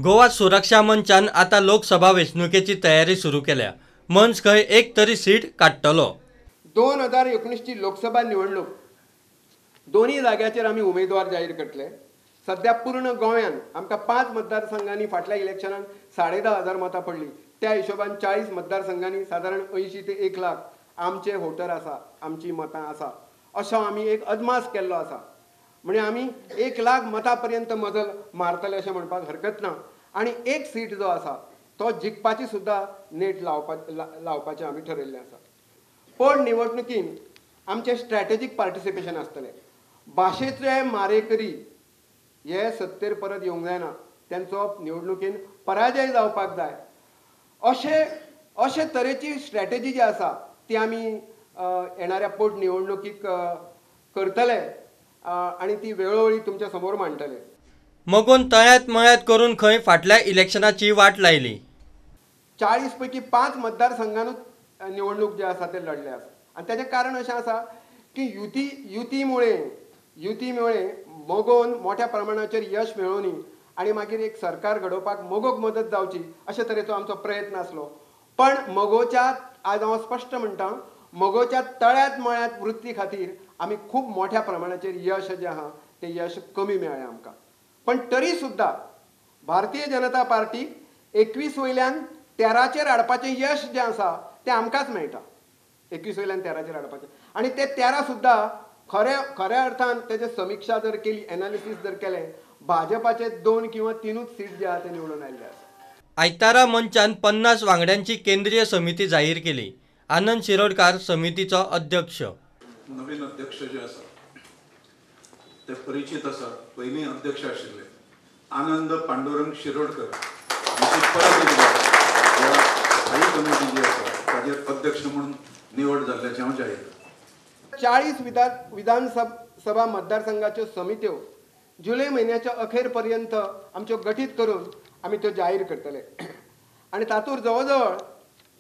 गोवा सुरक्षा मंचान आतां लोकसभा वेंचणुकेची तयारी सुरू केल्या. मंच खंय एक तरी सीट काडटलो. 2019ची लोकसभा निवडणूक दोन्ही जाग्याचेर आमी उमेदवार जाहीर करतले. सध्या पूर्ण गोंयान आमकां 5 मतदारसंघांनी फाटल्या इलेक्शनान 10,500 मतां पडली. त्या हिशोबान 40 मतदारसंघांनी सादारण 80 ते 1 लाख आमचे वोटर आसा, आमची मतां आसा असो आमी एक अदमास केल्लो आसा. म्हणजे आमी 1 लाख मतां पर्यंत मजल मारतले अशें म्हणपाक हरकत ना. आनी एक सीट जो आसा तो जिखपाची सुद्दां नेट लावपाचें आमी ठरयल्लें आसा. पण निवडणुकीन आमचें स्ट्रॅटेजीक पार्टिसिपेशन आसतलें. भाशेचे मारेकरी हे सत्तेर परत येवंक जायना, तेंचो निवडणुकीन पराजय जावपाक जाय अशे तरेची स्ट्रॅटेजी जी आसा ती आमी येणाऱ्या पोट निवडणुकीक करतले आनी ती वेळोवेळी तुमच्या समोर मांडटले. मगोन तळ्यात मळ्यात करून खंय फाटल्या इलेक्शनाची वाट लायली. 40 पैकी 5 मतदारसंघानूच निवडणूक जे आसा ते लढले आसा. आनी तेजें कारण अशें आसा की युतीमुळे मगोन मोठ्या प्रमाणाचेर यश मेळोवनी आनी मागीर एक सरकार घडोवपाक मगोक मदत जावची अशे तरेचो आमचो प्रयत्न आसलो. पण मगोच्या, आज हांव स्पश्ट म्हणटा, मगोच्या तळ्यात मळ्यात वृत्ती खातीर आमी खूब मोठ्या प्रमाणाचेर यश जें आहा तें यश कमी मेळ्ळें आमकां. पण तरी सुद्दां भारतीय जनता पार्टी 21 वयल्यान 13चेर हाडपाचें यश जें आसा तें आमकांच मेळटा. 21 वयल्यान 13चेर हाडपाचें आनी ते 13 सुद्दां खऱ्या अर्थान तेजे समिक्षा जर केली, एनालिसीस जर केलें, भाजपाचे 2 किंवा 3 सीट जे आहा ते निवडून आयिल्ले आसा. आयतारा मंचान 50 वांगड्यांची केंद्रीय समिती जाहीर केली. आनंद शिरोडकार समितीचो अध्यक्ष. नवीन अध्यक्ष जे आसा ते परिचित आसा, पयलीं अध्यक्ष आशिल्ले आनंद पांडुरंग शिरोडकर हांची परत एकदा ह्या स्थायी कमिटी जी आसा ताजेर अध्यक्ष म्हणून निवड जाल्ल्याचें हांव जाहीर करतां. 40 विधानसभा मतदारसंघाच्यो समित्यो जुलय म्हयन्याच्या अखेर पर्यंत आमच्यो गठीत करून आमी त्यो जाहीर करतले. आनी तातूंत जवळ जवळ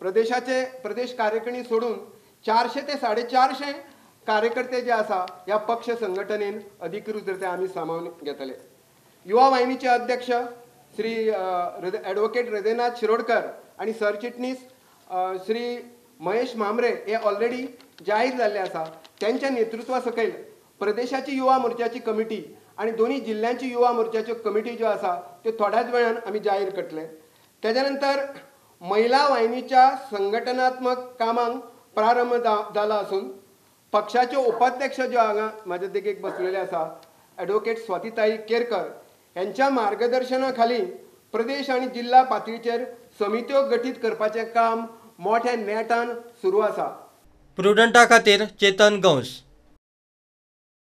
प्रदेशाचे प्रदेश कार्यकारिणी सोडून 400 ते 450 कार्यकर्ते जे आसा ह्या पक्ष संघटनेन अधिकृतरित्या आमी सामावून घेतले. युवा वाहिनीचे अध्यक्ष श्री ॲडव्होकेट हृदयनाथ शिरोडकर आनी सरचिटणीस श्री महेश म्हांबरे हे ऑलरेडी जाहीर जाल्ले आसा. तेंच्या नेतृत्वा सकयल प्रदेशाची युवा मोर्चाची कमिटी आनी दोन्ही जिल्ल्यांची युवा मोर्चाच्यो कमिटी ज्यो आसा त्यो थोड्याच वेळान आमी जाहीर करतले. तेज्या नंतर महिला वाहिनीच्या संघटनात्मक कामांक प्रारंभ जाला आसून पक्षाच्यो उपाध्यक्ष ज्यो हांगा म्हाज्या देगेक बसलेले आसा ॲडव्होकेट स्वातीताई केरकर हेंच्या मार्गदर्शना खाली प्रदेश आनी जिल्हा पातळीचेर समित्यो गठीत करपाचें काम मोठ्या नेटान सुरू आसा. प्रुडंटा खातीर चेतन गौस.